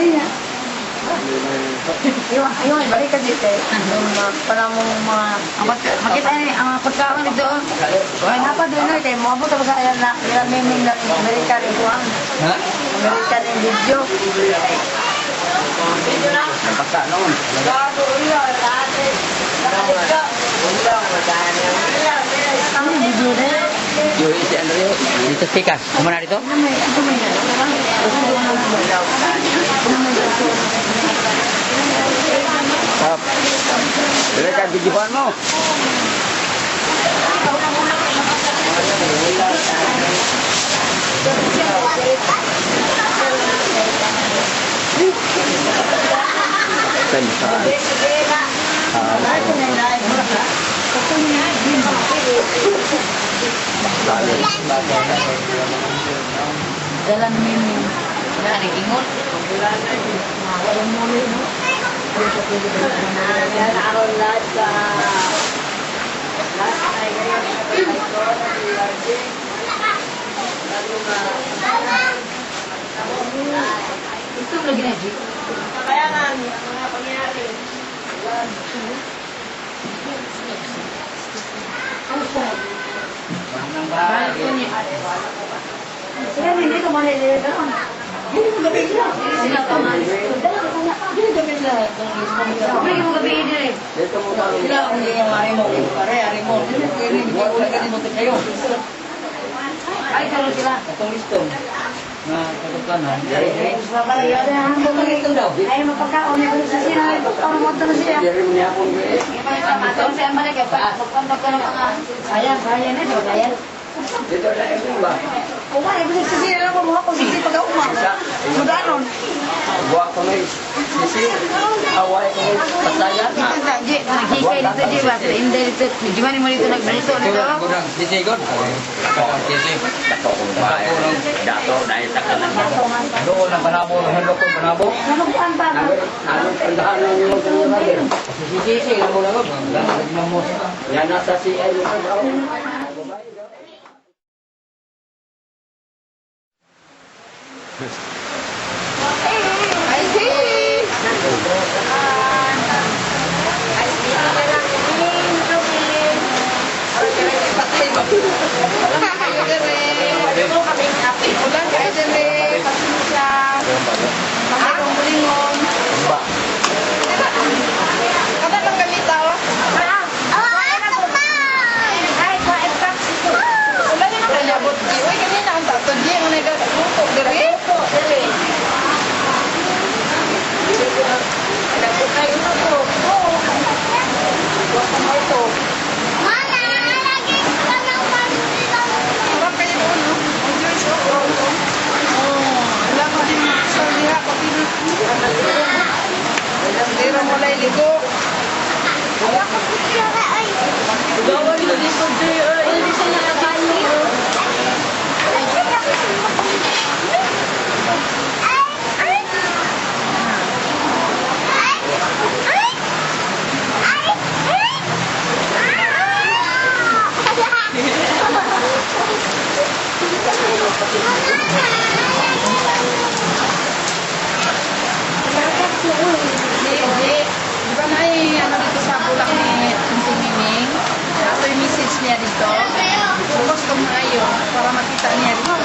Ano niya? Ayun, ayun, balik ka dito eh. Yung mga, para mong mga. Ang makita ni ang mga pagkaon dito. Ay, nga pa din, no, kay mo abot sa ayan na, ila miming na American yung kuwan. Ha? American yung video. Nagpasa noon. Ano yung video na yun? Yung si Andreo. Dito sikas. Kumana dito? Stop. Dili ka videohan mo. Saan saan? Dala ni Miming. Wala ni ingon. Yan, aron lahat sa lahat ay ngayon sa ko na DRG. Ito lagi na G. Kaya nga, ang mga pangyayari. Sila hindi ko manililita. Hindi mo gabi sila. Sila pa man. Hindi gabi sila. Hindi mo gabi dire. Dito mo kami. Sila ang hindi yung ari mo. Pare, ari mo. Hindi mo kayo. Ay karon sila. Atong listo. Nga katukanan. Diri diri. Ay, mapagkaon niya sa sila. Parang mo na siya. Diri mo niya akong diri. Ato siya man kay pa magpandag ka ng mga Sayang, sayang na. Sayang. Dito na yung ba? Kuma, ibig sa sila lang kumuha kung sisi pag uma. Mudanon. Buwa ko may sisi. Away ko may pasayan. Ji, naghikay dito Ji ba? Sa Inday dito. Di ba ni mo dito nagluto nito? Sisi god. Sisi. Dato ko ba? Dato dahil sa kanan. Doon ang panabo, ang ko panabo. Namagpuan pa. Anong pandahan ng yung kanila? Sisi, mo lang mo. Yan nasa CI mo sa Ay, si! Ay, si! Ulan kayo dili, pasensya. Ang bulingon. Ba. Kada lang gamita oh. Wala na nang kalabot di. Uy, kanina ang tato di ang nagaluto diri. Kalabot na yun ako. Oo. Wa pa mo ito. Sarap kayo doon, no? Ang Diyos, oo. Oo. Wala pa din sa liha, pati na. Hindi mo lang ligo. Gawa ni dito Ji. Ay, hindi siya nakakayo. Di, di. Di ba na ay, ano dito sa bulak ni si Miming? Ato yung message niya dito. Bukas kong maayo para makita niya dito.